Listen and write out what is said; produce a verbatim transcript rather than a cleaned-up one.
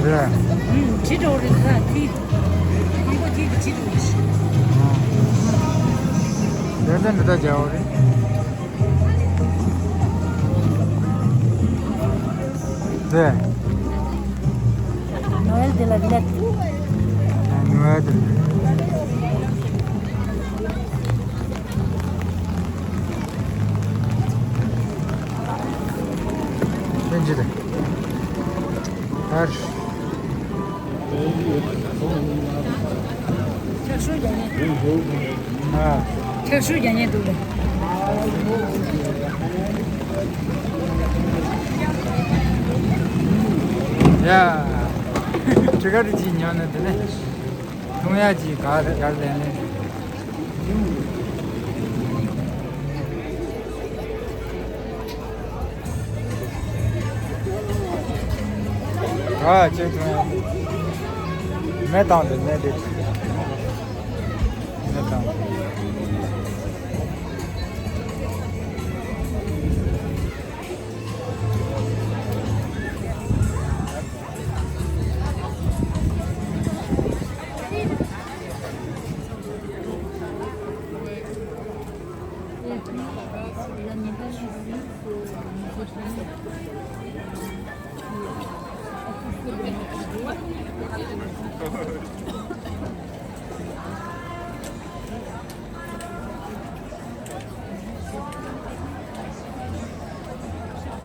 རེད། ཁྲིད་འགྲོ་རེད་ད་ཁྲིད། ཁང་པ་ཁྱེད་ཀྱི་ཁྲིད་འགྲོ་རེད། ལས་ཚན་འདི་ལྟར་བྱ་བ་རེད། རེད། Noël de la Villette. Noël de la Villette. ལྷན་རྒྱས་དེ། ཨར། ཁྱེད་ཤུགས་རྒྱག་ཉེན། ཨ། ཁྱེད་ཤུགས་རྒྱག་ཉེན་འདུག་ལ། ཡ། ཁྲི་ཁ་རི་ཅིག་ཉོ་ནས་དེ་ནས། འཐུང་ཡག་ཅིག་ག་རེ་ག་རེ་ལེན་ལེན། ཨ་ཅེ་ཐུང་། མེ་བཏང་དེ་མེ་དེ། མེ་བཏང་།